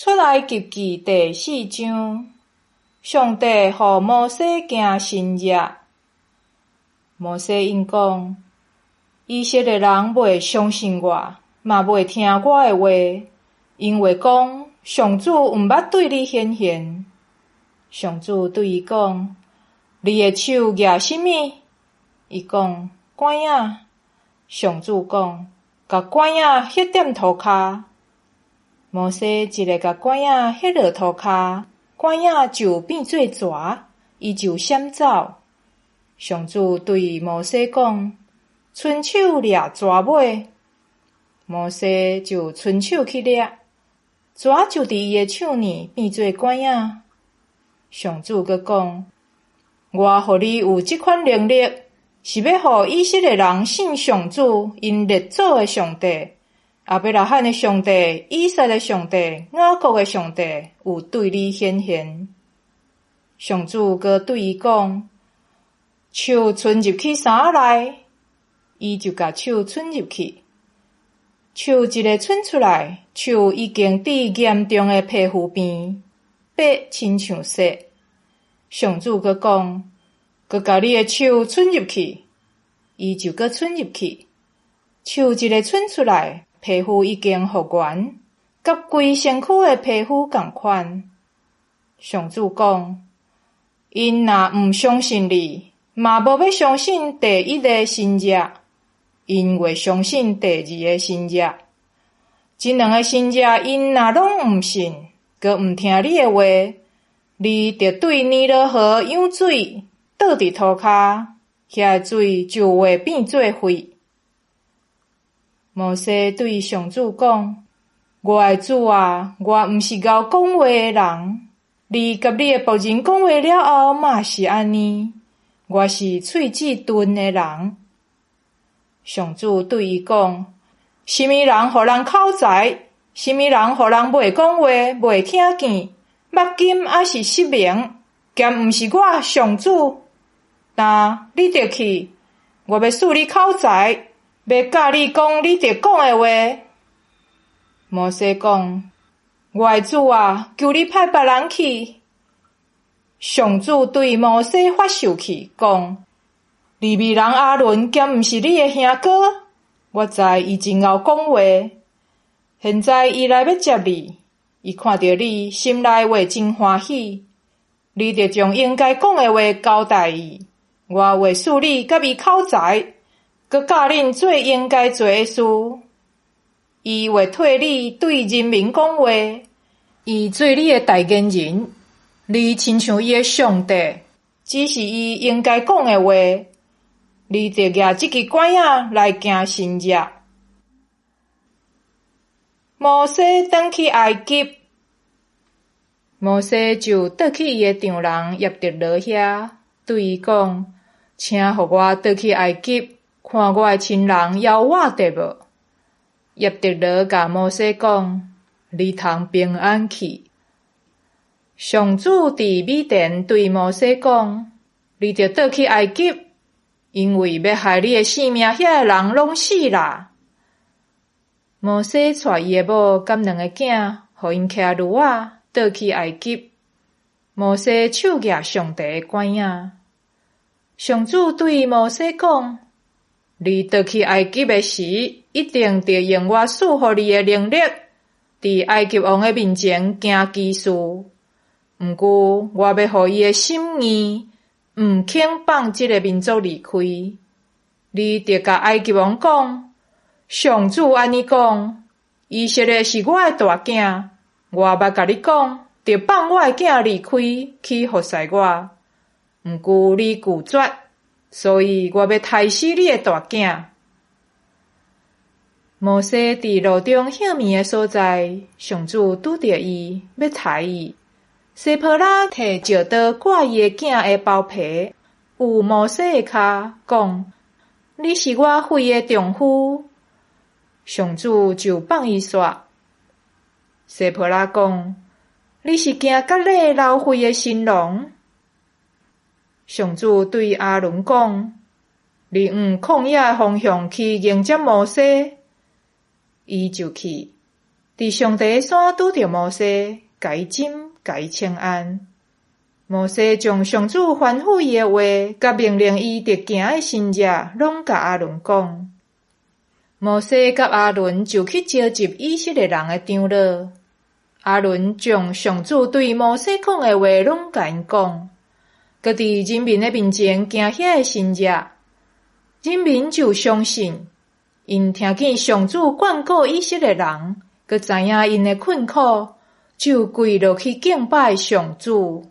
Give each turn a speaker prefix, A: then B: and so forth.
A: 出埃及記第四章，上帝予摩西行神蹟。摩西應講：以色列人袂相信我，嘛袂聽我的話，𪜶會講上主毋捌對你顯現。上主對伊講：你的手攑啥物？伊講：拐仔。上主講：共拐仔彼踮塗跤。摩西一下共拐仔彼落塗跤，拐仔就變做蛇，伊就閃走。上主對摩西講：伸手掠蛇尾。摩西就伸手去掠，蛇就佇伊的手呢變做拐仔。上主閣講：我予你有這款能力，是欲予以色列人信上主，𪜶列祖的上帝。亞伯拉罕的上帝、以撒的上帝、雅各的上帝，有對你顯現。上主閣對伊講：手伸入去衫仔內，伊就共手伸入去，手一下伸出來，手已經致嚴重的皮膚病，白親像雪。上主閣講：閣共你的手伸入去，伊就閣伸入去，手一下伸出來，皮膚已經復原，佮規身軀的皮膚仝款。上主講：𪜶若毋相信你，嘛無欲相信第一个神蹟，𪜶會相信第二个神蹟。這兩个神蹟，𪜶若攏毋信，閣毋聽你的話，你著對尼羅河湧水，倒佇塗跤，遐个水就會變做血。摩西對上主講：我的主啊，我毋是𠢕講話的人，你佮你的僕人講話了後嘛是按呢。我是喙舌鈍的人。上主對伊講：啥物人予人口才？啥物人予人袂講話、袂聽見、目金抑是失明？敢毋是我上主？那你著去，我欲賜你口才，欲教你講你著講的話。摩西講：我的主啊，求你派別人去。上主對摩西發受氣，講：利未人亞倫敢毋是你的兄哥？我知伊真𠢕講話。現在伊來欲接你，伊看著你，心內會真歡喜。你著將應該講的話交代伊，我會賜你佮伊口才，閣教恁做應該做的事。伊會替你對人民講話，伊做你的代言人，你親像伊的上帝，指示伊應該講的話。你著舉這支拐仔來行神蹟。摩西轉去埃及，摩西就倒去伊的丈人葉忒羅遐，對伊講：請予我倒去埃及，看我的親人猶活著無？葉忒羅共摩西講：你通平安去。上主佇米甸對摩西講：你著倒去埃及，因為欲害你的性命，遐个人攏死啦。摩西帶伊的某佮兩個囝，予𪜶騎驢仔倒去埃及。摩西手舉上帝的拐仔。上主對摩西講：你倒去埃及的時，一定著用我賜予你的能力，佇埃及王的面前行奇事。毋過，我欲予伊的心硬，毋肯放這个民族離開。你著共埃及王講：上主按呢講，以色列是我的大囝，我捌共你講，著放我的囝離開去服侍我。毋過你拒絕，所以我欲刣死你的大囝。摩西佇路中歇暝的所在，上主拄著伊，欲刣伊。西波拉提石刀割伊的囝的包皮，有摩西的跤，講：你是我血的丈夫。上主就放伊煞。西波拉講：你是驚割禮流血的新郎？上主對亞倫講：你往曠野的方向去迎接摩西。伊就去。佇上帝的山拄著摩西，共伊斟，共伊請安。摩西將上主吩咐伊的話，佮命令伊著行的神跡，攏共亞倫講。摩西佮亞倫就去召集以色列人的長老。亞倫將上主對摩西講的話攏共𪜶講，閣佇人民的面前行遐个神跡，人民就相信。𪜶聽見上主眷顧以色列人，閣知影𪜶的困苦，就跪落去敬拜上主。